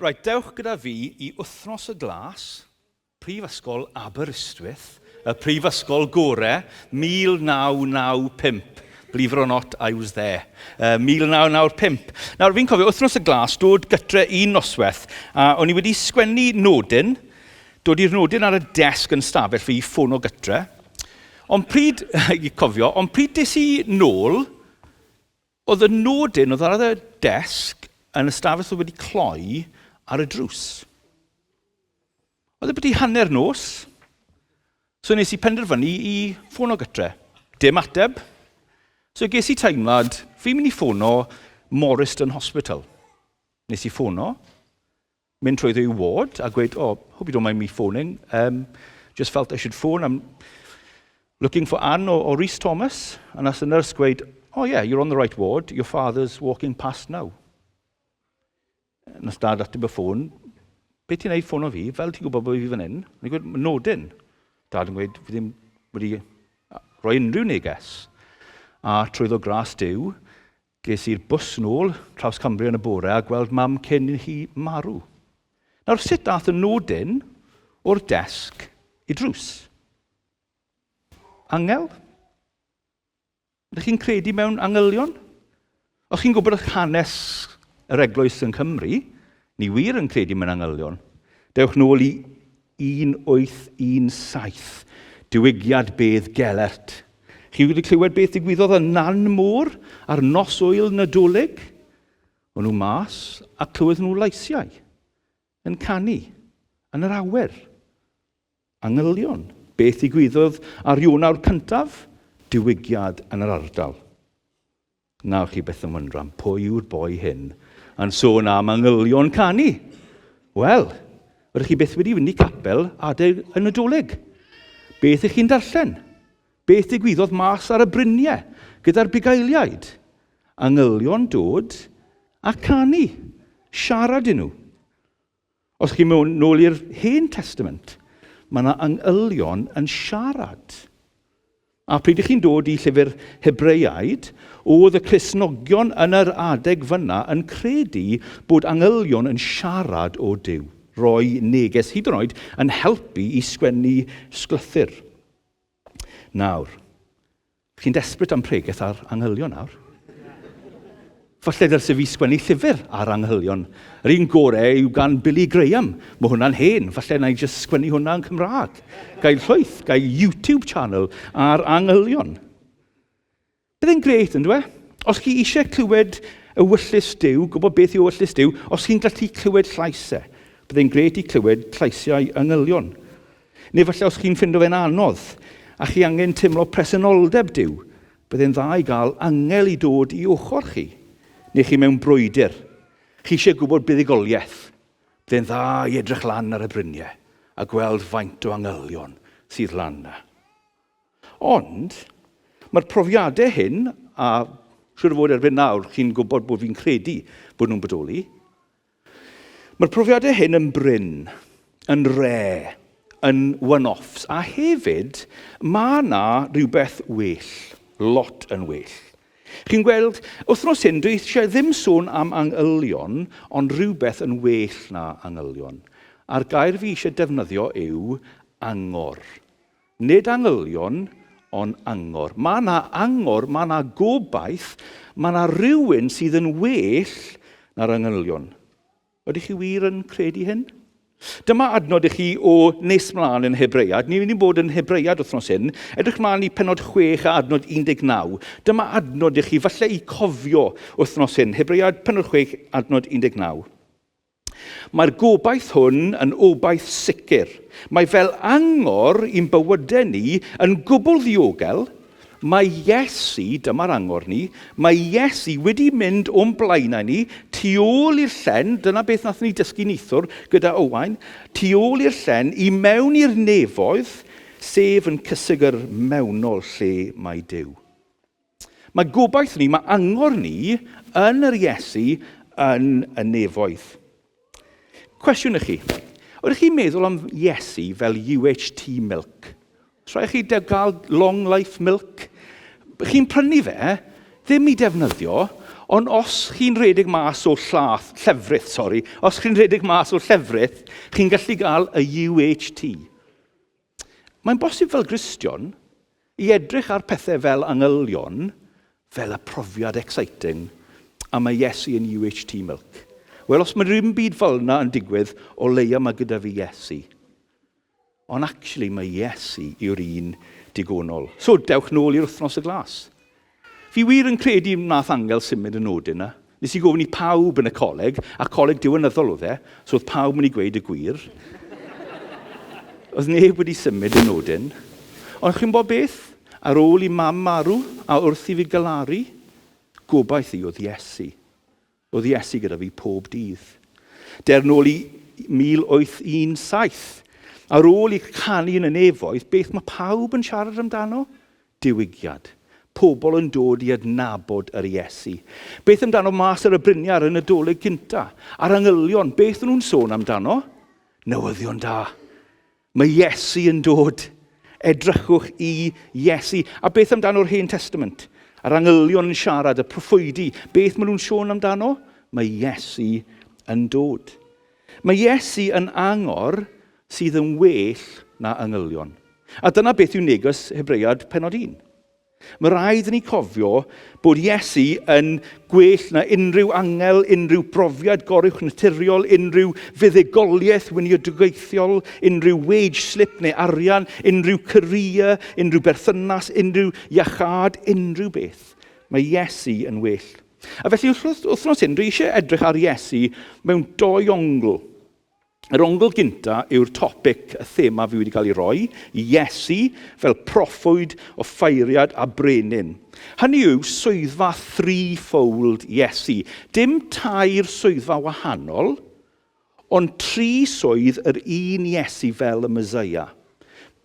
Right, dewch gyda fi i Wythnos y Glas, Prifysgol Aberystwyth, y prifysgol gore, 1995. Believe it or not, I was there. 1995. Nawr, fi'n cofio Wythnos y Glas dod gytre un noswaith, a o'n i wedi sgwennu nodyn, dod i'r nodyn ar y desg yn stafell fi i ffono gytre. Ond pryd, i cofio, ond pryd des i nôl, Oedd y nodyn oedd ar y desg yn y stafell oedd wedi cloi ar y drws. Oedd e byti hanner nos, so nes i penderfynu i ffono gytre. Dim ateb. So ges i teimlad, fi'n mynd i ffono Morriston Hospital. Nes i ffono, mynd trwy i ward a gweud, oh, hope you don't mind me phoning. Just felt I should phone. I'm looking for Anne or Rhys Thomas. A nath y nyrs gweud, oh yeah, you're on the right ward. Your father's walking past now. Nath dad ateb y ffôn, be ti'n neud ffôn o fi? Fel ti'n gwybod bod fi fan hyn? Ni'n gweud, nodyn. Dad yn gweud, fi ddim wedi rhoi unrhyw neges. A trwyddo gras Duw, Ges i'r bws nôl Traws Cambria yn y bore a gweld mam cyn i hi marw. Nawr, sut dath y nodyn o'r desg i drws? Angel? Ydych chi'n credu mewn angylion? Os chi'n gwybod hanes yr eglwys yn Cymru, ni wir yn credu mewn angylion. Dewch nôl i 1817, diwygiad bedd Gelert. Chi wedi clywed beth ddigwyddodd yn Nan Môr ar nos wyl Nadolig? O'n nhw mas a clywed nhw laisiau yn canu yn yr awyr. Angylion. Beth ddigwyddodd ar Ionawr cyntaf? Diwygiad yn yr ardal. Nawr chi beth yn wyndran, pwy yw'r boi hyn yn sôn am angylion canu? Wel, ydych chi byth wedi fynd i capel adeg y Nadolig? Beth ych chi'n darllen? Beth ddigwyddodd mas ar y bryniau gyda'r bugailiaid? Angylion dod a canu, siarad i nhw. Os chi'n mynd nôl i'r Hen Testament, mae yna angylion yn siarad. A pryd ych chi'n dod i llyfr Hebreaid, oedd y Cristnogion yn yr adeg fyna yn credu bod angylion yn siarad o Duw, roi neges hyd yn oed yn helpu i sgwennu sglythyr. Nawr, chi'n desperate am pregeth ar angylion nawr? Falle dylse fi sgwennu llyfr ar angylion. Yr un gore yw gan Billy Graham. Mae hwnna'n hen. Falle na i just sgwennu hwnna yn Cymraeg. Gael llwyth, gael YouTube channel ar angylion. Bydd e'n grêt, yn dwe? Os chi eisiau clywed ewyllys Duw, gwybod beth yw ewyllys Duw, os chi'n gallu clywed llais e, bydd e'n grêt i clywed llaisiau angylion. Neu falle os chi'n ffindo fe'n anodd a chi angen teimlo presenoldeb Duw, bydd e'n dda i gael angel i dod i ochr chi. Neu chi mewn brwydr. Chi eisiau gwybod buddugoliaeth. Bydd e'n dda i edrych lan ar y bryniau a gweld faint o angylion sydd lan na. Ond, mae'r profiadau hyn, a siwr o fod erbyn nawr chi'n gwybod bod fi'n credu bod nhw'n bodoli, mae'r profiadau hyn yn brin, yn rare, yn one-offs, a hefyd mae yna rhywbeth well, lot yn well. Chi'n gweld, wythnos hyn, dwi eisiau ddim sôn am angylion, ond rhywbeth yn well na angylion. A'r gair fi eisiau defnyddio yw angor. Nid angylion, ond angor. Mae yna angor, mae yna gobaith, mae yna rhywun sydd yn well na'r angylion. Ydych chi wir yn credu hyn? Dyma adnod i chi o nes mlaen yn Hebread. Ni'n mynd i bod yn Hebread wythnos hyn. Edrych mlaen i penod 6 a adnod 19. Dyma adnod i chi, falle i cofio wythnos hyn. Hebread penod 6, adnod 19. Mae'r gobaith hwn yn obaith sicr. Mae fel angor i'n bywydau ni yn gwbl ddiogel. Mae Iesu, dyma'r angor ni, mae Iesu wedi mynd o'n blaenau ni, tu ôl i'r llen, dyna beth nath ni dysgu neithiwr gyda Owain, tu ôl i'r llen, i mewn i'r nefoedd, sef yn cysegr mewnol lle mae Duw. Mae gobaith ni, mae angor ni yn yr Iesu yn y nefoedd. Cwestiwn i chi. Ydych chi'n meddwl am Iesu fel UHT milk? Os rhaid chi gael long life milk, chi'n prynu fe, ddim i defnyddio, Ond os chi'n rhedeg mas o llath, llefrith, sori, os chi'n rhedeg mas o llefrith, chi'n gallu gael y UHT. Mae'n bosib fel Gristion i edrych ar pethau fel angylion, fel y profiad exciting, a mae Iesu yn UHT milk. Wel, os mae rhywun byd fel yna yn digwydd, o leia mae gyda fi Iesu. Ond actually mae Iesu yw'r un digonol. So, dewch nôl i'r wythnos y glas. Fi wir yn credu wnaeth angel symud y nodyn yna. Nes i gofyn i pawb yn y coleg, a coleg diwynyddol oedd e, so oedd pawb mynd i gweud y gwir. Oedd neb wedi symud y nodyn. Ond chi'n bod beth? Ar ôl i mam marw, a wrth i fi galaru, gobaith i oedd Iesu. Oedd Iesu gyda fi pob dydd. Der nôl i 1817, ar ôl i canu yn y nefoedd, beth mae pawb yn siarad amdano? Diwygiad. Pobl yn dod i adnabod yr Iesu. Beth amdano mas ar y bryniau ar y Nadolig gynta? A'r angylion, beth nhw'n sôn amdano? Newyddion da. Mae Iesu yn dod. Edrychwch i Iesu. A beth amdano'r Hen Testament? Yr angylion yn siarad, y proffwydi, beth maen nhw'n sôn amdano? Mae Iesu yn dod. Mae Iesu yn angor sydd yn well na angylion. A dyna beth yw neges Hebread penod 1. Mae rhaid i ni cofio bod Iesu yn gwell na unrhyw angel, unrhyw brofiad goruwchnaturiol, unrhyw fuddugoliaeth weinidogaethiol, unrhyw wage slip neu arian, unrhyw career, unrhyw berthynas, unrhyw iachâd, unrhyw beth. Mae Iesu yn well. A felly wythnos hyn, dwi eisiau edrych ar Iesu mewn doi ongl. Yr ongl gynta yw'r topic, y thema fi wedi cael ei roi, Iesu fel proffwyd, offeiriad a brenin. Hynny yw swyddfa threefold Iesu. Dim tair swyddfa wahanol, ond tri swydd yr un Iesu fel y Meseia.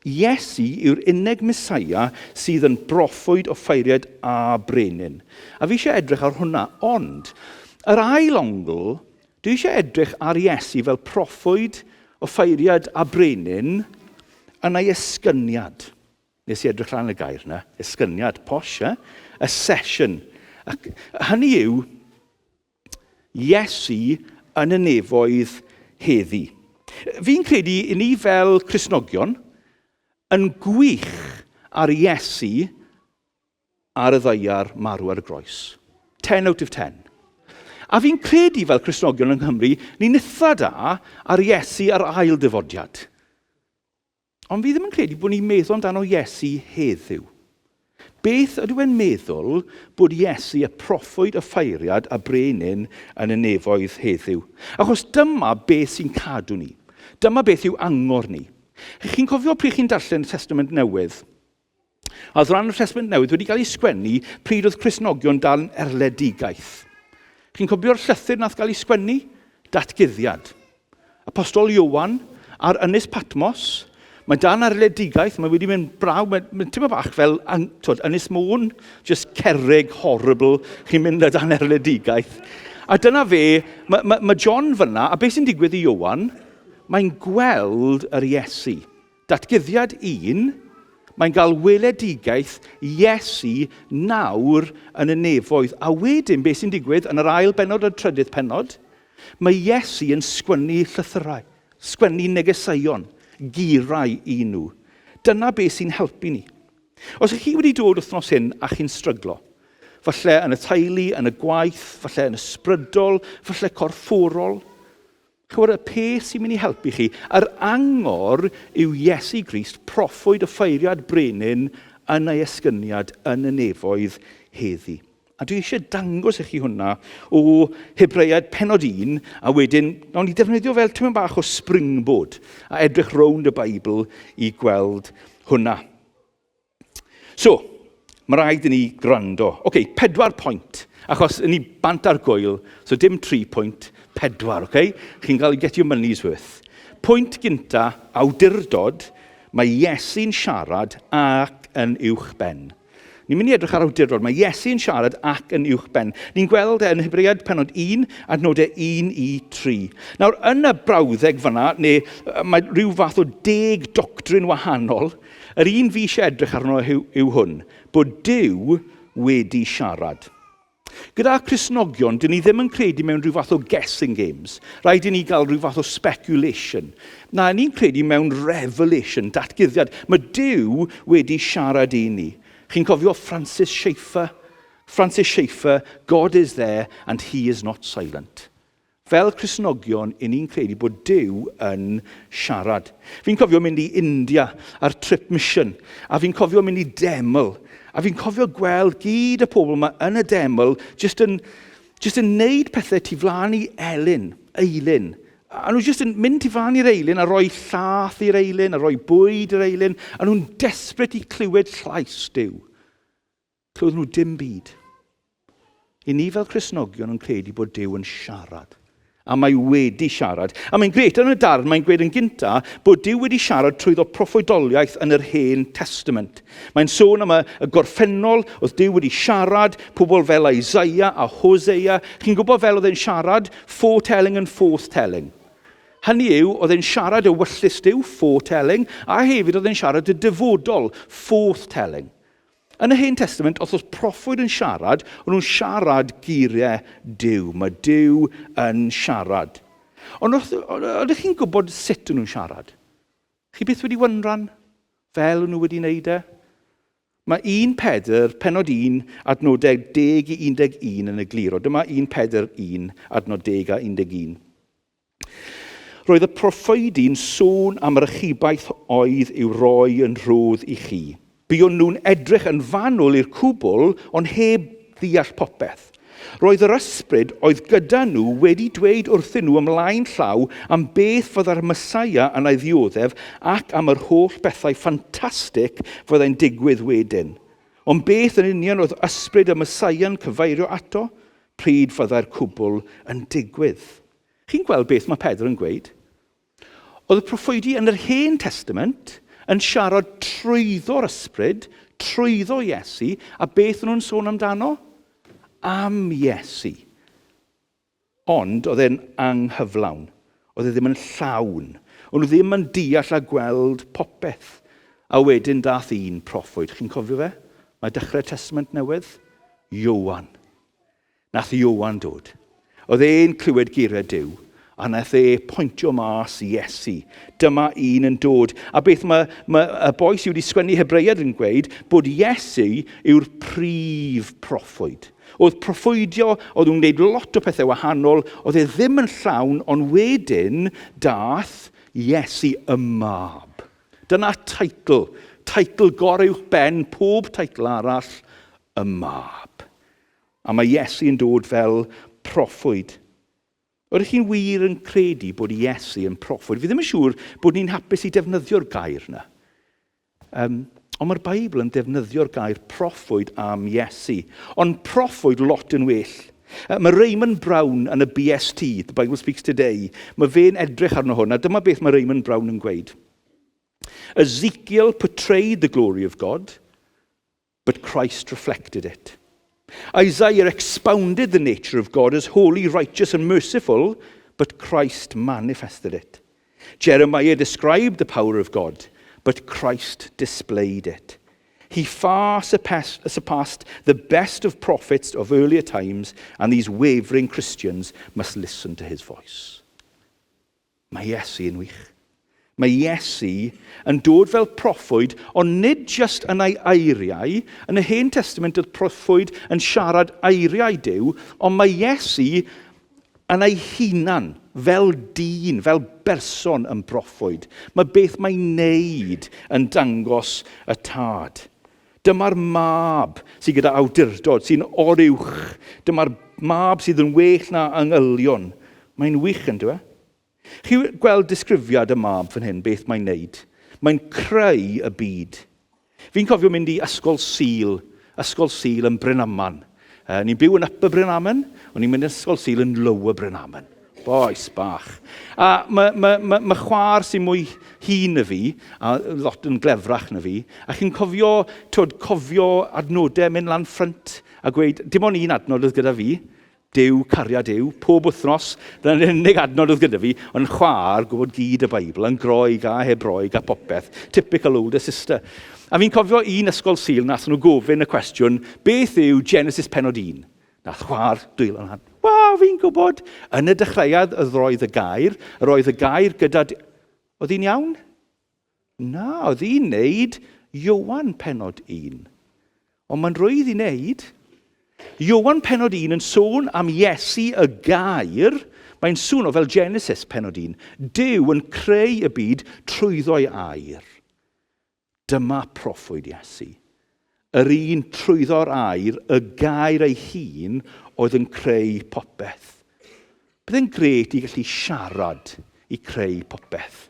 Iesu yw'r unig Meseia sydd yn broffwyd, offeiriad a brenin. A fi eisiau edrych ar hwnna, ond yr ail ongl Dwi eisiau edrych ar Iesu fel proffwyd, offeiriad a brenin yn ei esgyniad. Nes i edrych lan y gair yna, esgyniad, posh, eh? Ascension. Ac hynny yw, Iesu yn y nefoedd heddi. Fi'n credu i ni fel Cristnogion yn gwych ar Iesu ar y ddaear marw ar y groes. 10 out of 10. A fi'n credu fel Cristnogion yng Nghymru, ni'n itha da ar Iesu ar ail dyfodiad. Ond fi ddim yn credu bod ni'n meddwl amdano Iesu heddiw. Beth ydw i'n meddwl bod Iesu y proffwyd y ffairiad a brenin yn y nefoedd heddiw? Achos dyma beth sy'n cadw ni. Dyma beth yw angor ni. Chi'n cofio pryd chi'n darllen y Testament Newydd? A oedd rhan o'r Testament Newydd wedi cael ei sgwennu pryd oedd Cristnogion dal yn erledigaeth. Chi'n cofio'r llythyr nath gael ei sgwennu? Datguddiad. Apostol Iowan ar Ynys Patmos, mae dan erledigaeth, mae wedi mynd braw, mae'n mae teimlo bach fel twod, Ynys Môn, just cerrig horrible, chi'n mynd dan erledigaeth. A dyna fe, mae, mae, mae John fyna, a beth sy'n digwydd i Iowan? Mae'n gweld yr Iesu. Datguddiad 1, Mae'n cael weledigaeth Iesu nawr yn y nefoedd. A wedyn, beth sy'n digwydd yn yr ail bennod a'r trydydd pennod? Mae Iesu yn sgwennu llythyrau, sgwennu negeseuon, gyrau i nhw. Dyna beth sy'n helpu ni. Os ych chi wedi dod wythnos hyn a chi'n stryglo, falle yn y teulu, yn y gwaith, falle yn ysbrydol, falle corfforol, Chimod, y peth sy'n mynd i helpu chi, yr angor yw Iesu Grist, proffwyd offeiriad brenin yn ei esgyniad yn y nefoedd heddi. A dwi eisiau dangos i chi hwnna o Hebreaid penod 1, a wedyn, nawn ni defnyddio fel tymed bach o springboard a edrych rownd y Beibl i gweld hwnna. So, mae rhaid i ni gwrando. Oce, okay, pedwar pwynt, achos ni bant ar gwyl, so dim tri pwynt, pedwar, oce? Okay? Chi'n cael get your money's worth. Pwynt gynta, awdurdod, mae Iesu'n siarad ac yn uwch ben. Ni'n mynd i edrych ar awdurdod. Mae Iesu'n siarad ac yn uwch ben. Ni'n gweld e yn Hebread penod 1, adnodau 1 i 3. Nawr, yn y brawddeg fyna, neu mae rhyw fath o deg doctrin wahanol, Yr un fi eisiau edrych arno yw, yw hwn, bod Duw wedi siarad. Gyda Cristnogion, dyn ni ddim yn credu mewn rhyw fath o guessing games. Rhaid i ni gael rhyw fath o speculation. Na, ni'n credu mewn revelation, datguddiad. Mae Duw wedi siarad i ni. Chi'n cofio Francis Schaeffer? Francis Schaeffer, God is there and he is not silent. Fel Cristnogion, i ni'n credu bod Duw yn siarad. Fi'n cofio mynd i India ar trip mission, a fi'n cofio mynd i deml, a fi'n cofio gweld gyd y pobl yma yn y deml, jyst yn, jyst yn neud pethau tu flaen i Elin, Eilin. A nhw jyst yn mynd tu flaen i'r Eilin a rhoi llath i'r Eilin, a rhoi bwyd i'r Eilin, a nhw'n desperate i clywed llais Duw. Clywed nhw dim byd. I ni fel Cristnogion yn credu bod Duw yn siarad. A mae wedi siarad. A mae'n gret yn y darn, mae'n gweud yn gynta bod Duw wedi siarad trwyddo proffwydoliaeth yn yr Hen Testament. Mae'n sôn am y, y gorffennol, oedd Duw wedi siarad, pobl fel Isaiah a Hosea. Chi'n gwybod fel oedd e'n siarad? Foretelling and forthtelling. Hynny yw, oedd e'n siarad ewyllys Duw, foretelling, a hefyd oedd e'n siarad y dyfodol, forthtelling. Yn y Hen Testament, os oedd proffwyd yn siarad, o'n nhw'n siarad geiriau Duw. Mae Duw yn siarad. Ond wrth, ydych chi'n gwybod sut o'n nhw'n siarad? Chi byth wedi wynran fel o'n nhw wedi wneud e? Mae 1 Pedr, penod 1, adnodau 10 i 11 yn egluro. Dyma 1 Pedr 1, adnod 10 a 11. Roedd y proffwydi'n sôn am yr achubaeth oedd i'w roi yn rhodd i chi. Buon nhw'n edrych yn fanwl i'r cwbl, ond heb ddeall popeth. Roedd yr ysbryd oedd gyda nhw wedi dweud wrthyn nhw ymlaen llaw am beth fyddai'r Meseia yn ei ddioddef ac am yr holl bethau ffantastig fyddai'n digwydd wedyn. Ond beth yn union oedd ysbryd y Meseia'n cyfeirio ato? Pryd fyddai'r cwbl yn digwydd? Chi'n gweld beth mae Pedr yn gweud? Oedd y proffwydi yn yr Hen Testament yn siarad trwyddo'r ysbryd, trwyddo Iesu, a beth o'n nhw'n sôn amdano? Am Iesu. Ond oedd e'n anghyflawn. Oedd e ddim yn llawn. O'n nhw ddim yn deall a gweld popeth. A wedyn dath un proffwyd. Chi'n cofio fe? Mae dechrau Testament Newydd. Ioan. Nath Ioan dod. Oedd e'n clywed geiriau Duw, a nath e pointio mas Iesu. Dyma un yn dod. A beth mae, mae y boi sydd wedi sgwennu Hebreiad yn gweud, bod Iesu yw'r prif proffwyd. Oedd proffwydio, oedd nhw'n gwneud lot o pethau wahanol, oedd e ddim yn llawn, ond wedyn dath Iesu y mab. Dyna teitl, teitl goruwch ben pob teitl arall, y mab. A mae Iesu yn dod fel proffwyd. Ydych chi'n wir yn credu bod Iesu yn proffwyd? Fi ddim yn siŵr bod ni'n hapus i defnyddio'r gair yna. Um, ond mae'r Beibl yn defnyddio'r gair proffwyd am Iesu. Ond proffwyd lot yn well. Mae Raymond Brown yn y BST, The Bible Speaks Today, mae fe'n edrych arno hwn, a dyma beth mae Raymond Brown yn gweud. Ezekiel portrayed the glory of God, but Christ reflected it. Isaiah expounded the nature of God as holy, righteous, and merciful, but Christ manifested it. Jeremiah described the power of God, but Christ displayed it. He far surpassed the best of prophets of earlier times, and these wavering Christians must listen to his voice. Mae Iesu yn wych. Mae Iesu yn dod fel proffwyd, ond nid jyst yn ei eiriau. Yn y Hen Testament oedd proffwyd yn siarad eiriau Duw, ond mae Iesu yn ei hunan, fel dyn, fel berson yn broffwyd. Mae beth mae'n neud yn dangos y tad. Dyma'r mab sydd gyda awdurdod, sy'n oruwch. Dyma'r mab sydd yn well na angylion. Mae'n wych yn dweud. Chi gweld disgrifiad y mab fan hyn, beth mae'n neud? Mae'n creu y byd. Fi'n cofio mynd i ysgol Sul, ysgol Sul yn Brynaman. Ni'n byw yn Upper Brynaman, o'n i'n mynd i ysgol Sul yn Lower Brynaman. Bois bach. A mae ma, ma, ma chwar sy'n mwy hŷn na fi, a lot yn glefrach na fi, a chi'n cofio, twyd, cofio adnodau mynd lan ffrynt a gweud, dim ond un adnod oedd gyda fi, Duw, cariad yw, pob wythnos, dyna'r unig adnod oedd gyda fi, ond chwar, gwybod gyd y Beibl, yn Groeg a Hebroeg a popeth, typical older sister. A fi'n cofio un ysgol Sul nath nhw gofyn y cwestiwn, beth yw Genesis penod 1? Nath chwar dwylo lan. Waw, fi'n gwybod! Yn y dechreuad yr oedd y gair, yr oedd y gair gyda... Oedd hi'n iawn? Na, oedd hi'n neud Iowan penod 1. Ond mae'n rwydd i wneud. Iowan penod 1 yn sôn am Iesu y gair, mae'n sŵno fel Genesis penod 1. Duw yn creu y byd trwyddo'i air. Dyma proffwyd Iesu. Yr un trwyddo'r air, y gair ei hun, oedd yn creu popeth. Byddai'n grêt i gallu siarad i creu popeth.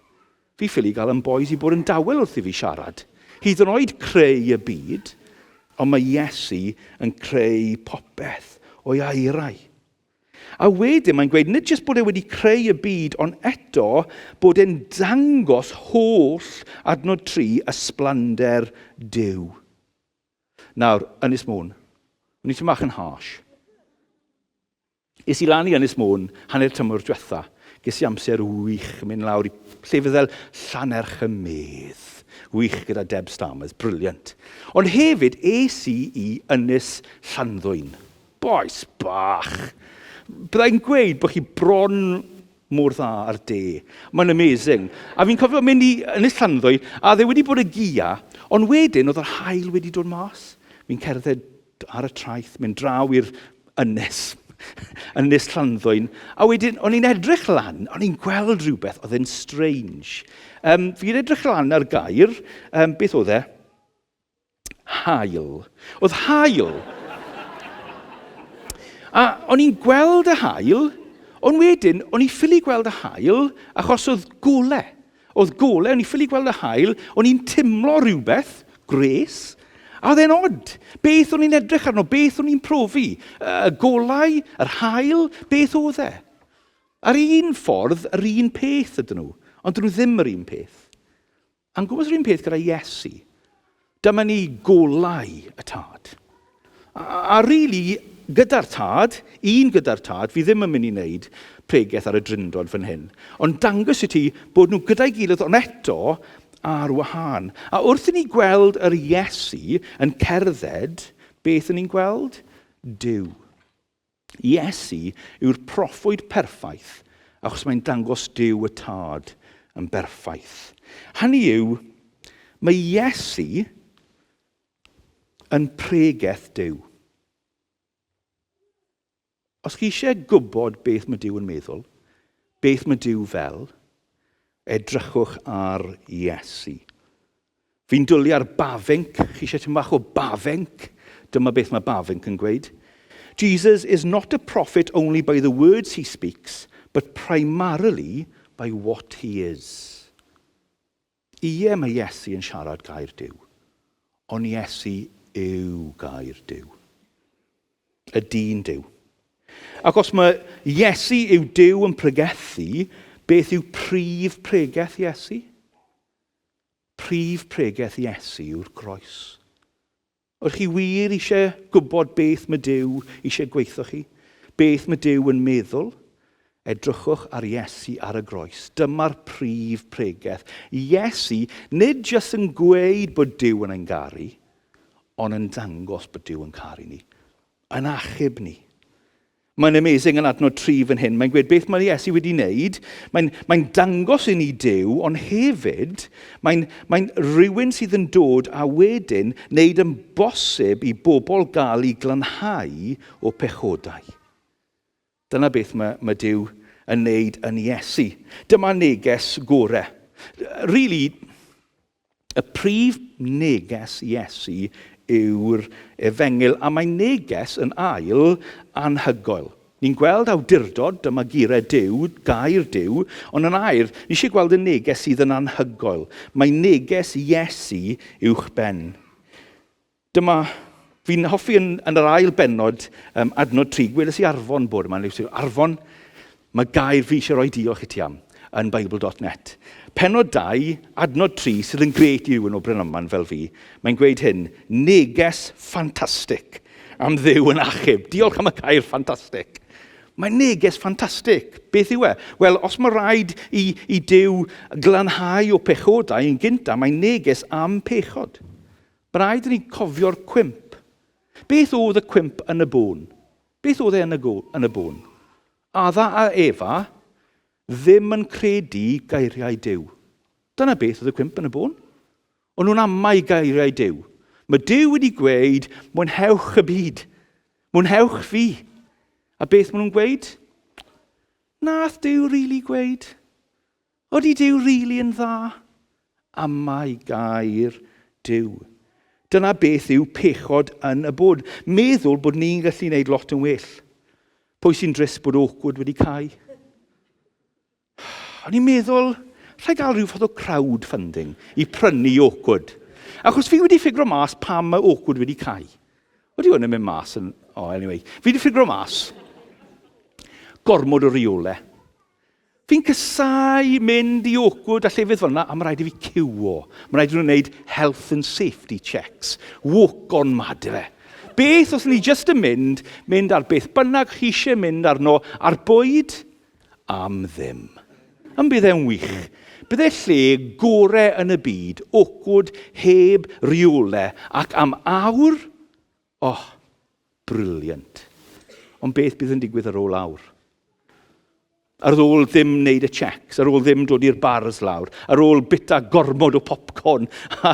Fi ffili gael yn boys i bod yn dawel wrth i fi siarad. Hyd yn oed creu y byd, ond mae Iesu yn creu popeth o'i airau. A wedyn mae'n gweud nid jyst bod e wedi creu y byd, ond eto bod e'n dangos holl adnod 3 ysblander Duw. Nawr, Ynys Môn. O'n i tipyn bach yn harsh. Es i lan i Ynys Môn hanner tymor diwetha. Ges i amser wych yn mynd lawr i llefydd fel Llannerch y Medd. Wych gyda Deb Starmers, brilliant. Ond hefyd es i i Ynys Llanddwyn. Bois bach! Byddai'n gweud bod chi bron mor dda ar de. Mae'n amazing. A fi'n cofio mynd i Ynys Llanddwy, a dde wedi bod y gia, ond wedyn oedd yr haul wedi dod mas. Fi'n cerdded ar y traeth, mynd draw i'r ynys, Ynys Llanddwyn, a wedyn o'n i'n edrych lan, o'n i'n gweld rhywbeth oedd yn strange. Um, fi'n edrych lan ar gair, um, beth oedd e? Haul. Oedd haul. A o'n i'n gweld y haul, ond wedyn, o'n i ffili gweld y haul achos oedd gole. Oedd gole, o'n i ffili gweld y haul, o'n i'n timlo rhywbeth, gwres, a oedd e'n odd. Beth o'n i'n edrych arno, beth o'n i'n profi? Y golau, yr haul, beth oedd e? Ar un ffordd, yr un peth ydyn nhw, ond dyn nhw ddim yr un peth. A'n gwmpas yr un peth gyda Iesu. Dyma ni golau y Tad. A, a really, gyda'r Tad, un gyda'r Tad, fi ddim yn mynd i wneud pregeth ar y Drindod fan hyn, ond dangos i ti bod nhw gyda'i gilydd ond eto ar wahân. A wrth i ni gweld yr Iesu yn cerdded, beth yn ni'n gweld? Duw. Iesu yw'r proffwyd perffaith achos mae'n dangos Duw y Tad yn berffaith. Hynny yw, mae Iesu yn pregeth Duw. Os chi eisiau gwybod beth mae Duw yn meddwl, beth mae Duw fel, edrychwch ar Iesu. Fi'n dwlu ar Bavinck. Chi eisiau tipyn bach o Bavinck? Dyma beth mae Bavinck yn gweud. Jesus is not a prophet only by the words he speaks, but primarily by what he is. Ie, mae Iesu yn siarad gair Duw, ond Iesu yw gair Duw. Y dyn Duw. Ac os mae Iesu yw Duw yn pregethu, beth yw prif pregeth Iesu? Prif pregeth Iesu yw'r groes. Ydych chi wir eisiau gwybod beth mae Duw eisiau gweithio chi? Beth mae Duw yn meddwl? Edrychwch ar Iesu ar y groes. Dyma'r prif pregeth. Iesu, nid jyst yn gweud bod Duw yn ein garu, ond yn dangos bod Duw yn caru ni. Yn achub ni. Mae'n amazing yn adnod 3 fan hyn. Mae'n gweud beth mae Iesu wedi wneud. Mae'n, mae dangos i ni Duw, ond hefyd mae'n, mae'n rhywun sydd yn dod a wedyn wneud yn bosib i bobl gael eu glanhau o pechodau. Dyna beth mae, mae Duw yn wneud yn Iesu. Dyma neges gore. Really, Y prif neges Iesu yw'r efengyl, a mae neges yn ail anhygoel. Ni'n gweld awdurdod, dyma gire Duw, gair Duw, ond yn air, ni eisiau gweld y neges sydd yn anhygoel. Mae neges Iesu uwch ben. Dyma, fi'n hoffi yn, yn yr ail bennod, um, adnod 3, gweles i Arfon bod yma, Arfon, mae gair fi eisiau rhoi diolch i ti am yn Bible.net. Pennod 2, adnod 3, sydd yn gret i rywun o Brynaman fel fi, mae'n gweud hyn, neges ffantastig am Dduw yn achub. Diolch am y gair ffantastig. Mae'n neges ffantastig. Beth yw e? Wel, os mae rhaid i, i Duw glanhau o pechodau yn gyntaf, mae'n neges am pechod. Mae rhaid i ni cofio'r cwymp. Beth oedd y cwymp yn y bôn? Beth oedd e yn y, go, yn y bôn? Adda a Efa ddim yn credu geiriau Duw. Dyna beth oedd y cwymp yn y bôn. O'n nhw'n amau geiriau Duw. Mae Duw wedi gweud, mwynhewch y byd. Mwynhewch fi. A beth maen nhw'n gweud? Nath Duw rili really gweud? Odi Duw rili yn dda? Amau gair Duw. Dyna beth yw pechod yn y bod. Meddwl bod ni'n gallu gwneud lot yn well. Pwy sy'n drist bod Oakwood wedi cau? O'n i'n meddwl, rhaid gael rhyw fath o crowdfunding i prynu Oakwood. Achos fi wedi ffigro mas pam mae Oakwood wedi cau. Odi hwn yn mynd mas yn... Oh, anyway. Fi wedi ffigro mas. Gormod o reolau. Fi'n casau mynd i Oakwood a llefydd fel yna, a mae rhaid i fi ciwo. Mae rhaid i nhw wneud health and safety checks. Walk on mad ife. Beth os ni jyst yn mynd, mynd ar beth bynnag chi eisiau mynd arno, ar bwyd, am ddim. Yn bydd e'n wych. Bydde lle gore yn y byd, Oakwood heb reole, ac am awr, oh, Brilliant. Ond beth bydd yn digwydd ar ôl awr? Ar ôl ddim wneud y checks, ar ôl ddim dod i'r bars lawr, ar ôl bita gormod o popcorn a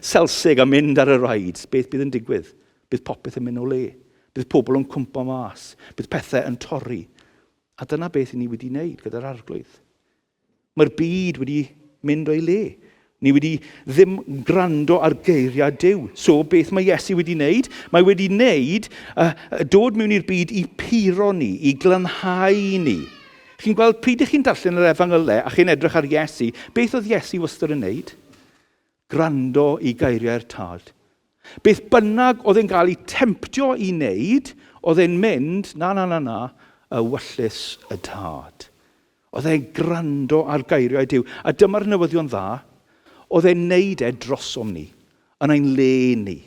selsig a mynd ar y rides, beth bydd yn digwydd? Bydd popeth yn mynd o le. Bydd pobl yn cwmpo mas. Bydd pethau yn torri. A dyna beth i ni wedi wneud gyda'r arglwydd. Mae'r byd wedi mynd o'i le. Ni wedi ddim gwrando ar geiriau Duw. So, beth mae Iesu wedi wneud? Mae wedi wneud dod mewn i'r byd i puro ni, i glanhau ni. Chi'n gweld, pryd ych chi'n darllen yr efengylau a chi'n edrych ar Iesu, beth oedd Iesu wastad yn wneud? Gwrando i geiriau'r Tad. Beth bynnag oedd e'n cael ei temptio i wneud, oedd e'n mynd, na, na, na, na, ewyllys y Tad. Oedd e'n gwrando ar geiriau Duw. A dyma'r newyddion dda, oedd e'n neud e drosom ni, yn ein le ni,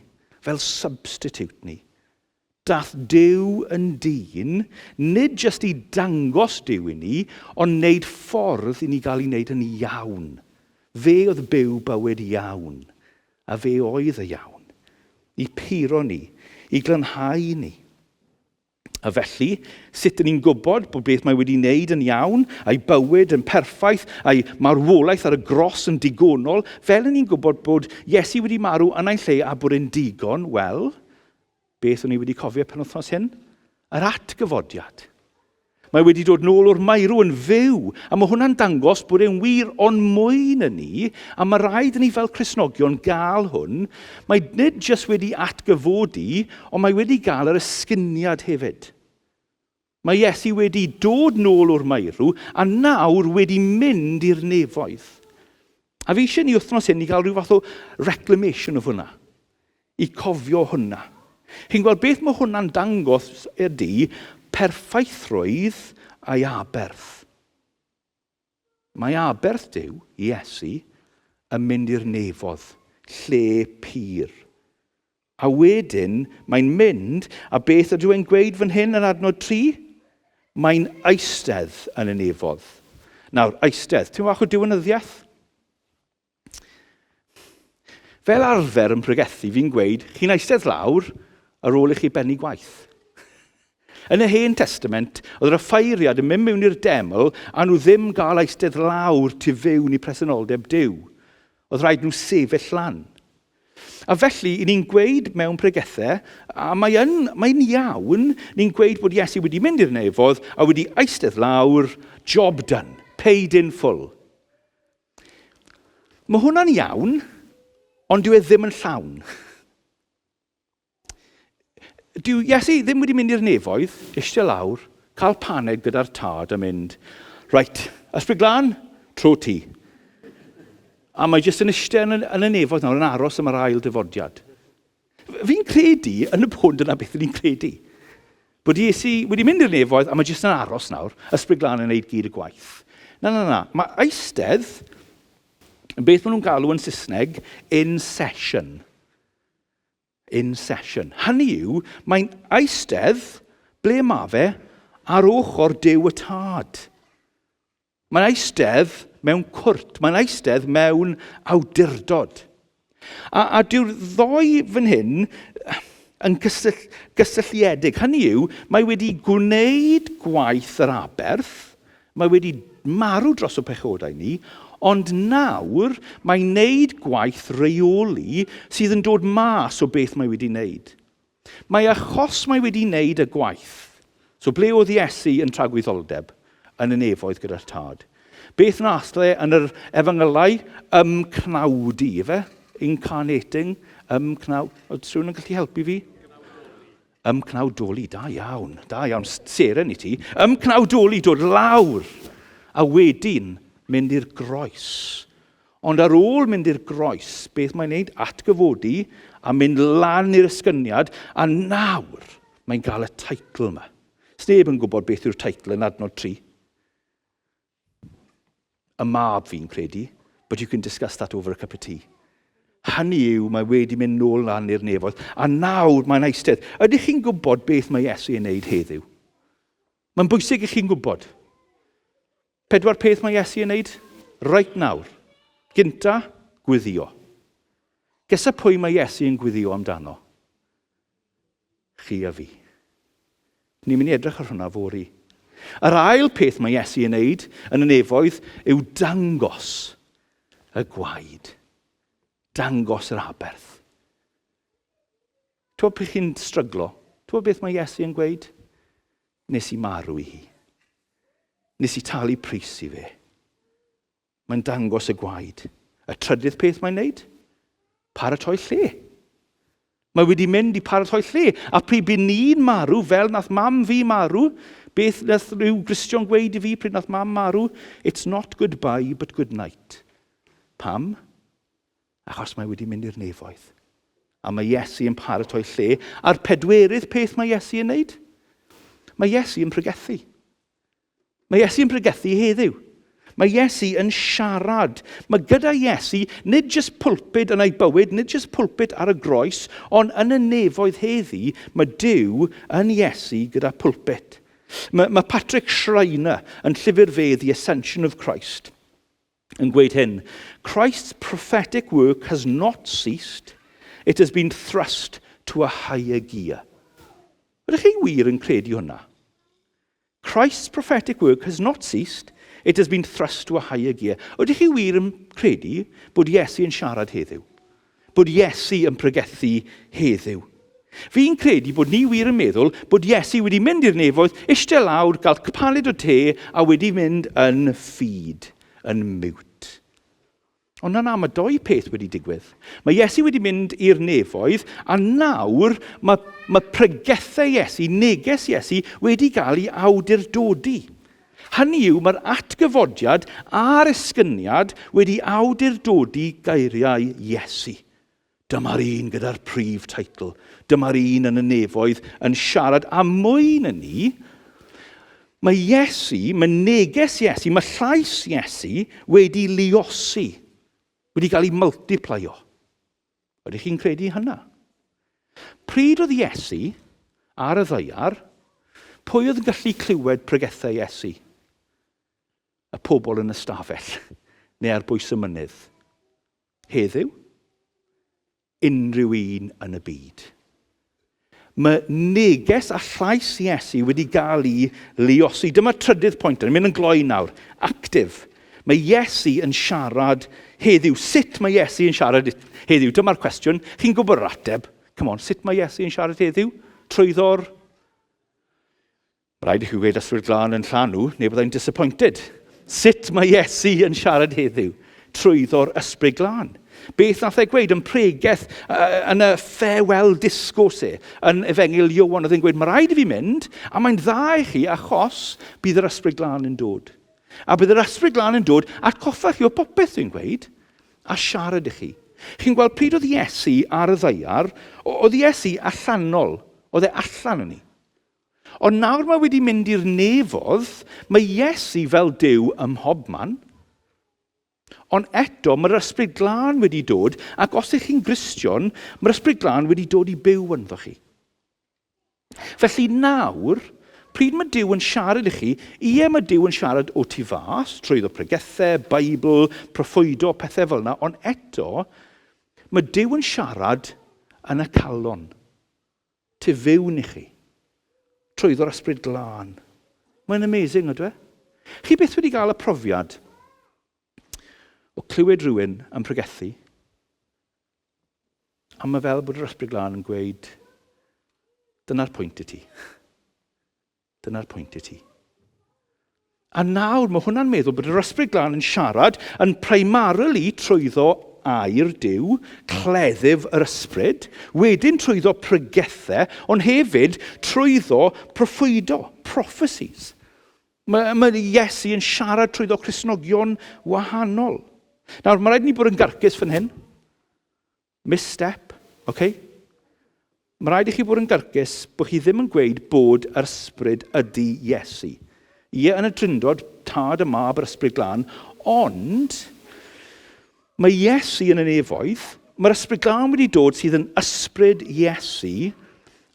fel substitute ni. Dath Duw yn dyn, nid jyst i dangos Duw i ni, ond wneud ffordd i ni gael ei wneud yn iawn. Fe oedd byw bywyd iawn, a fe oedd y iawn. I puro ni, i glanhau ni. A felly, sut ydyn ni'n gwybod bod beth mae wedi wneud yn iawn, a'i bywyd yn perffaith, a'i marwolaeth ar y gros yn digonol, fel ydyn ni'n gwybod bod Iesu wedi marw yn ein lle a bod e'n digon, wel, beth o'n i wedi cofio penwythnos hyn? Yr atgyfodiad. Mae wedi dod nôl o'r meirw yn fyw, a mae hwnna'n dangos bod e'n wir ond mwy na ni, a mae rhaid i ni fel Cristnogion gael hwn. Mae nid jyst wedi atgyfodi, ond mae wedi gael yr esgyniad hefyd. Mae Iesu wedi dod nôl o'r meirw a nawr wedi mynd i'r nefoedd. A fi eisiau ni wythnos hyn i gael rhyw fath o reclamation of hwnna. I cofio hwnna. Chi'n gweld beth mae hwnna'n dangos ydy perffaithrwydd a'i aberth. Mae aberth Duw, Iesu, yn mynd i'r nefodd, lle pur. A wedyn mae'n mynd, a beth ydw i'n gweud fan hyn yn adnod 3? Mae'n eistedd yn y nefodd. Nawr, eistedd, ti'n fach o diwinyddiaeth? Fel arfer yn pregethu, fi'n gweud, chi'n eistedd lawr ar ôl i chi bennu gwaith. Yn y Hen Testament, oedd yr offeiriad yn mynd mewn i'r deml a nhw ddim gael eistedd lawr tu fewn i presenoldeb Duw. Oedd rhaid nhw sefyll lan. A felly, i ni'n gweud mewn pregethau, a mae yn, mae'n iawn, ni'n gweud bod Iesu wedi mynd i'r nefodd a wedi eistedd lawr, job done, paid in full. Mae hwnna'n iawn, ond dyw e ddim yn llawn. Dyw Iesu ddim wedi mynd i'r nefoedd, eistedd lawr, cael paned gyda'r tad a mynd, reit, ysbryd glân, tro ti. A mae jyst yn eistedd yn, yn y nefoedd nawr yn aros am yr ail dyfodiad. Fi'n credu, yn y bôn dyna beth ni'n credu. Bod Iesu wedi mynd i'r nefoedd a mae jyst yn aros nawr, ysbryd glân yn neud gyd y gwaith. Na, na, na. Mae eistedd, yn beth maen nhw'n galw yn Saesneg, in session. In session. Hynny yw, mae'n eistedd, ble mae fe, ar ochr Duw y Tad. Mae'n eistedd mewn cwrt, mae'n eistedd mewn awdurdod. A, a dyw'r ddoi fan hyn, yn gysylltiedig. Hynny yw, mae wedi gwneud gwaith yr aberth, mae wedi marw dros y pechodau ni, ond nawr mae'n wneud gwaith reoli sydd yn dod mas o beth mae wedi wneud. Mae achos mae wedi wneud y gwaith. So ble oedd Iesu yn tragwyddoldeb? Yn y nefoedd gyda'r Tad. Beth nath le yn yr efengylau? Ymcnawdu, ife? Incarnating, ymcnaw... Oedd rhywun yn gallu helpu fi? Ymcnawdoli, da iawn, da iawn, seren i ti. Ymcnawdoli, dod lawr, a wedyn mynd i'r groes. Ond ar ôl mynd i'r groes, beth mae'n neud? Atgyfodi a mynd lan i'r esgyniad, a nawr mae'n gael y teitl yma. Sneb yn gwybod beth yw'r teitl yn adnod 3. Y mab fi'n credu, but you can discuss that over a cup of tea. Hynny yw, mae wedi mynd nôl lan i'r nefoedd, a nawr mae'n eistedd. Ydych chi'n gwybod beth mae Iesu yn neud heddiw? Mae'n bwysig i chi'n gwybod. Pedwar peth mae Iesu yn neud reit nawr. Gynta, gwyddio. Gesa pwy mae Iesu yn gwyddio amdano? Chi a fi. Ni'n mynd i edrych ar hwnna fory. Yr ail peth mae Iesu yn neud yn y nefoedd yw dangos y gwaed. Dangos yr aberth. Ti'n gwybod pryd chi'n stryglo? Ti'n gwybod beth mae Iesu yn gweud? Nes i marw i hi. Nes i talu pris i fe. Mae'n dangos y gwaed. Y trydydd peth mae'n neud? Paratoi lle. Mae wedi mynd i paratoi lle. A pryd by ni'n marw, fel nath mam fi marw, beth nath rhyw Gristion gweud i fi pryd nath mam marw? It's not goodbye, but good night. Pam? Achos mae wedi mynd i'r nefoedd. A mae Iesu yn paratoi lle. A'r pedwerydd peth mae Iesu yn neud? Mae Iesu yn pregethu. Mae Iesu yn pregethu heddiw. Mae Iesu yn siarad. Mae gyda Iesu nid jyst pulpit yn ei bywyd, nid jyst pulpit ar y groes, ond yn y nefoedd heddi, mae Duw yn Iesu gyda pulpit. Mae, mae Patrick Schreiner yn llyfr fe The Ascension of Christ yn gweud hyn, Christ's prophetic work has not ceased, it has been thrust to a higher gear. Ydych chi wir yn credu hwnna? Christ's prophetic work has not ceased, it has been thrust to a higher gear. Ydych chi wir yn credu bod Iesu yn siarad heddiw? Bod Iesu yn pregethu heddiw? Fi'n credu bod ni wir yn meddwl bod Iesu wedi mynd i'r nefoedd, eistedd lawr, gael cwpaned o te a wedi mynd yn ffid, yn mute. Ond na, na, mae doi peth wedi digwydd. Mae Iesu wedi mynd i'r nefoedd, a nawr mae, mae pregethau Iesu, neges Iesu, wedi cael ei awdurdodi. Hynny yw, mae'r atgyfodiad a'r esgyniad wedi awdurdodi geiriau Iesu. Dyma'r un gyda'r prif teitl. Dyma'r un yn y nefoedd yn siarad a mwy na ni. Mae Iesu, mae neges Iesu, mae llais Iesu wedi luosi, wedi cael ei multiplyo. Ydych chi'n credu hynna? Pryd oedd Iesu ar y ddaear, pwy oedd yn gallu clywed pregethau Iesu? Y pobl yn y stafell, neu ar bwys y mynydd. Heddiw, unrhyw un yn y byd. Mae neges a llais Iesu wedi gael ei luosi. Dyma trydydd pwynt, ni'n mynd yn gloi nawr. Actif. Mae Iesu yn siarad heddiw. Sut mae Iesu yn siarad heddiw? Dyma'r cwestiwn. Chi'n gwybod yr ateb. Come on, sut mae Iesu yn siarad heddiw? Trwyddo'r Rhaid i chi gweud Ysbryd Glân yn llanw, neu byddai'n disappointed. Sut mae Iesu yn siarad heddiw? Trwyddo'r Ysbryd Glân. Beth nath e gweud yn pregeth yn y farewell discourse e, yn Efengyl Ioan, oedd e'n gweud, mae rhaid i fi mynd, a mae'n dda i chi achos bydd yr Ysbryd Glân yn dod. A bydd yr Ysbryd Glân yn dod atgoffa chi o popeth dwi'n gweud, a siarad i chi. Chi'n gweld pryd oedd Iesu ar y ddaear, oedd Iesu allanol, oedd e allan yn ni. Ond nawr mae wedi mynd i'r nefodd, mae Iesu fel Duw ym mhobman. Ond eto, mae'r Ysbryd Glân wedi dod, ac os ych chi'n Gristion, mae'r Ysbryd Glân wedi dod i byw ynddo chi. Felly nawr, pryd mae Duw yn siarad i chi, ie mae Duw yn siarad o tu fas, trwyddo pregethau, Beibl, proffwydo, pethau fel yna, ond eto, mae Duw yn siarad yn y calon. Tu fewn i chi. Trwyddo'r ysbryd glân. Mae'n amazing, ydw e? Chi byth wedi cael y profiad o clywed rhywun yn pregethu, a mae fel bod yr ysbryd glân yn gweud, dyna'r pwynt i ti. Dyna'r pwynt i ti. A nawr mae hwnna'n meddwl bod yr ysbryd glân yn siarad yn primarily trwyddo air Duw, cleddyf yr ysbryd, wedyn trwyddo pregethau, ond hefyd trwyddo proffwydo, prophecies. Mae, mae Iesu yn siarad trwyddo Cristnogion wahanol. Nawr, mae rhaid ni bod yn garcus fan hyn. Misstep, oce? Okay? Mae rhaid i chi bod yn garcus bod chi ddim yn gweud bod yr ysbryd ydy Iesu. Ie, yn y Drindod, Tad y Mab yr Ysbryd Glân, ond mae Iesu yn y nefoedd, mae'r Ysbryd Glân wedi dod sydd yn ysbryd Iesu,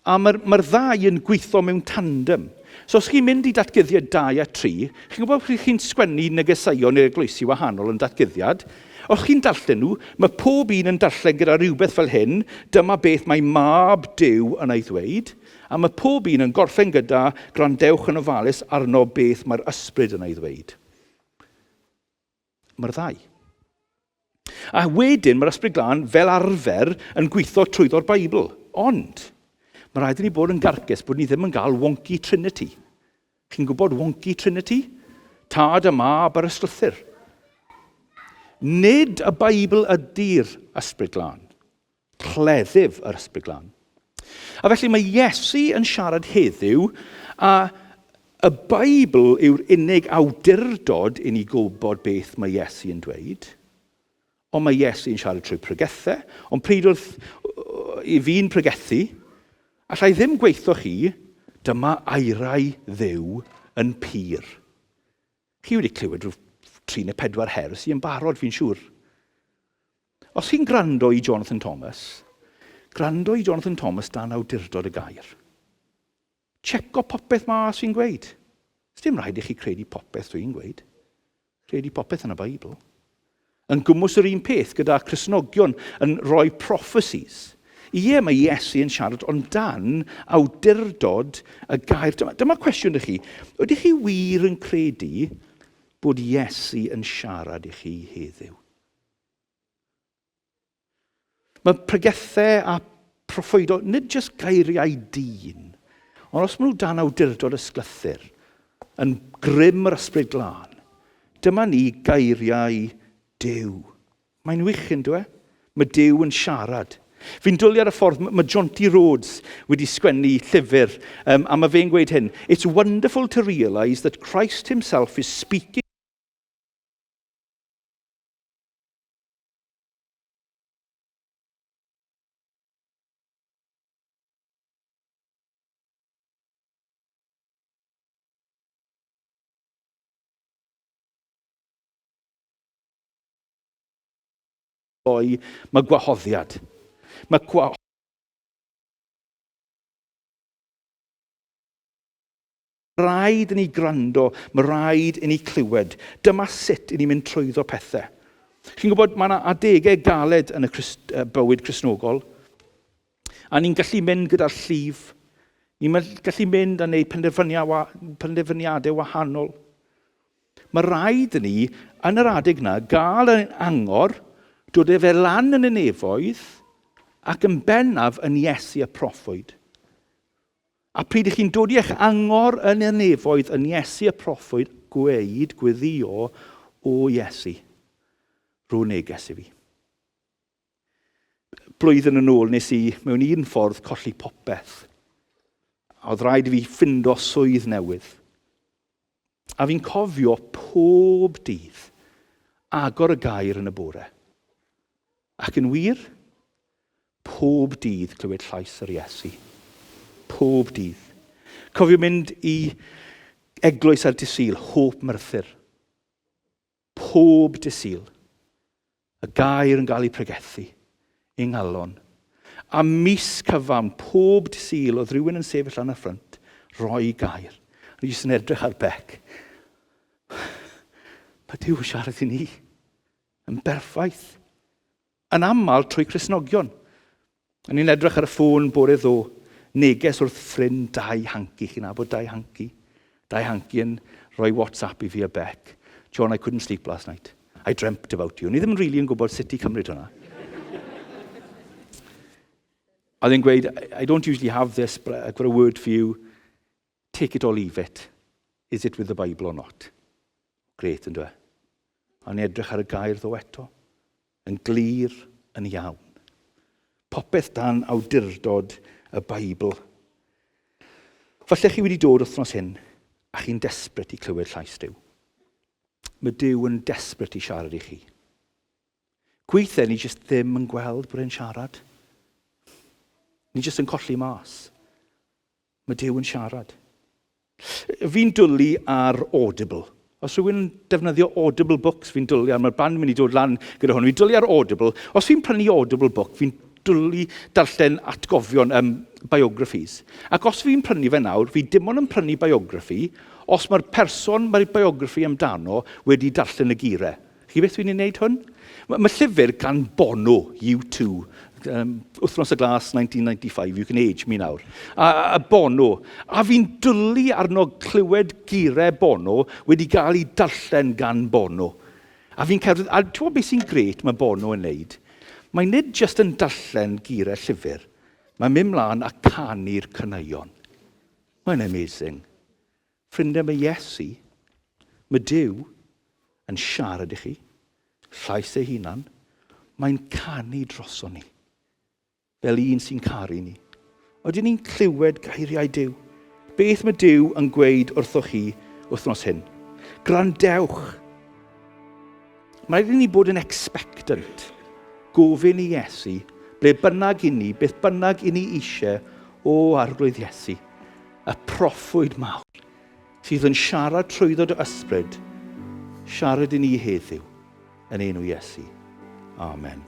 A mae'r mae ddau yn gweithio mewn tandem. So os chi'n mynd i datguddiad 2 a 3, chi'n gwybod pryd chi'n sgwennu negeseuon i'r eglwysi wahanol yn datguddiad, os chi'n darllen nhw, mae pob un yn darllen gyda rhywbeth fel hyn, dyma beth mae mab Duw yn ei ddweud, a mae pob un yn gorffen gyda gwrandewch yn ofalus arno beth mae'r ysbryd yn ei ddweud. Mae'r ddau. A wedyn mae'r Ysbryd Glân fel arfer yn gweithio trwyddo'r Beibl. Ond mae rhaid i ni bod yn garcus bod ni ddim yn gael wonky trinity. Chi'n gwybod wonky trinity? Tad y mab a'r ysglythyr. Nid y Beibl ydy'r Ysbryd Glân. Cleddyf yr Ysbryd Glân. A felly mae Iesu yn siarad heddiw, a y Beibl yw'r unig awdurdod i ni gwybod beth mae Iesu yn dweud. Ond mae Iesu yn siarad trwy pregethau, ond pryd wrth i fi'n pregethu, allai ddim gweithio chi, dyma airau Dduw yn pur. Chi wedi clywed rhyw 3 neu 4 her sy'n barod, fi'n siŵr. Os chi'n gwrando i Jonathan Thomas, gwrando i Jonathan Thomas dan awdurdod y gair. Checo popeth mas fi'n gweud. Sdim rhaid i chi credu popeth dwi'n gweud. Credu popeth yn y Beibl. Yn gwmws yr un peth gyda Cristnogion yn rhoi prophecies. Ie, mae Iesu yn siarad, ond dan awdurdod y gair. Dyma, dyma cwestiwn i chi. Ydych chi wir yn credu bod Iesu yn siarad i chi heddiw? Mae pregethau a proffwydo, nid jyst geiriau dyn, ond os maen nhw dan awdurdod ysglythyr, yn grym yr ysbryd glân, dyma ni geiriau Duw. Mae'n wych yn dwe? Mae Duw yn siarad. Fi'n dwlu ar y ffordd mae Jonty Rhodes wedi sgwennu llyfr, um, a mae fe'n gweud hyn, It's wonderful to realise that Christ himself is speaking Mae gwahoddiad. Mae rhaid i ni gwrando, mae rhaid i ni clywed. Dyma sut i ni mynd trwyddo pethau. Chi'n gwybod, mae yna adegau galed yn y Christ, bywyd Cristnogol. A ni'n gallu mynd gyda'r llif. Ni'n gallu mynd a wneud penderfyniadau wahanol. Mae rhaid i ni, yn yr adeg yna, gael ein angor, dod e fe lan yn y nefoedd, ac yn bennaf yn Iesu y proffwyd. A pryd ych chi'n dod i eich angor yn y nefoedd yn Iesu y proffwyd, gweud, gweddio, o Iesu, rho neges i fi. Blwyddyn yn ôl nes i mewn un ffordd colli popeth. A oedd rhaid i fi ffindo swydd newydd. A fi'n cofio pob dydd agor y gair yn y bore. Ac yn wir, Pob dydd clywed llais yr Iesu. Pob dydd. Cofio mynd i eglwys ar dydd Sul, Hope Merthyr. Pob dydd Sul. Y gair yn cael ei pregethu i ngalon. A mis cyfan, pob dydd Sul, oedd rhywun yn sefyll lan y ffrynt, rhoi gair. O'n i jyst yn edrych ar Bec. Mae Duw yn siarad i ni. Yn berffaith. Yn aml trwy Cristnogion. O'n i'n edrych ar y ffôn bore ddo. neges wrth ffrind Dai Hanky. Chi'n nabod Dai Hanky? Dai Hanky yn rhoi WhatsApp i fi a Bec. John, I couldn't sleep last night. I dreamt about you. Ni ddim yn rili really yn gwybod sut i cymryd hwnna. A oedd e'n gweud, I don't usually have this, but I've got a word for you. Take it or leave it. Is it with the Bible or not? Gret, yn dweud. A ni edrych ar y gair ddo eto. Yn glir, yn iawn. Popeth dan awdurdod y Beibl. Falle chi wedi dod wythnos hyn a chi'n desbryd i clywed llais Duw. Mae Duw yn desbryd i siarad i chi. Gweithiau ni jyst ddim yn gweld bod e'n siarad. Ni jyst yn colli mas. Mae Duw yn siarad. Fi'n dwlu ar Audible. Os rhywun yn defnyddio Audible Books, fi'n dwlu ar, mae'r band mynd i dod lan gyda hwn, fi'n dwlu ar Audible. Os fi'n prynu Audible Book, fi'n dwlu darllen atgofion, biographies. Ac os fi'n prynu fe nawr, fi dim ond yn prynu biography os mae'r person mae'r biography amdano wedi darllen y geiriau. Chi beth dwi'n ei wneud hwn? Mae ma llyfr gan Bono, U2, Wythnos y Glas 1995, you can age me nawr. A Bono. A fi'n dwlu arno clywed geiriau Bono wedi gael ei darllen gan Bono. A fi'n cerdded, a ti'n gwybod beth sy'n gret mae Bono yn neud? Mae nid jyst yn darllen geiriau llyfr, mae'n mynd mlaen a canu'r caneuon. Mae'n amazing. Ffrindiau, mae Iesu, mae Duw yn siarad i chi, llais ei hunan, mae'n canu droson ni, fel un sy'n caru ni. Oedden ni'n clywed geiriau Duw? Beth mae Duw yn gweud wrthoch chi wythnos hyn? Gwrandewch! Mae rhaid i ni bod yn expectant. Gofyn i Iesu, ble bynnag i ni, beth bynnag i ni eisiau o Arglwydd Iesu. Y proffwyd mawr sydd yn siarad trwyddo dy ysbryd, siarad i ni heddiw, yn enw Iesu. Amen.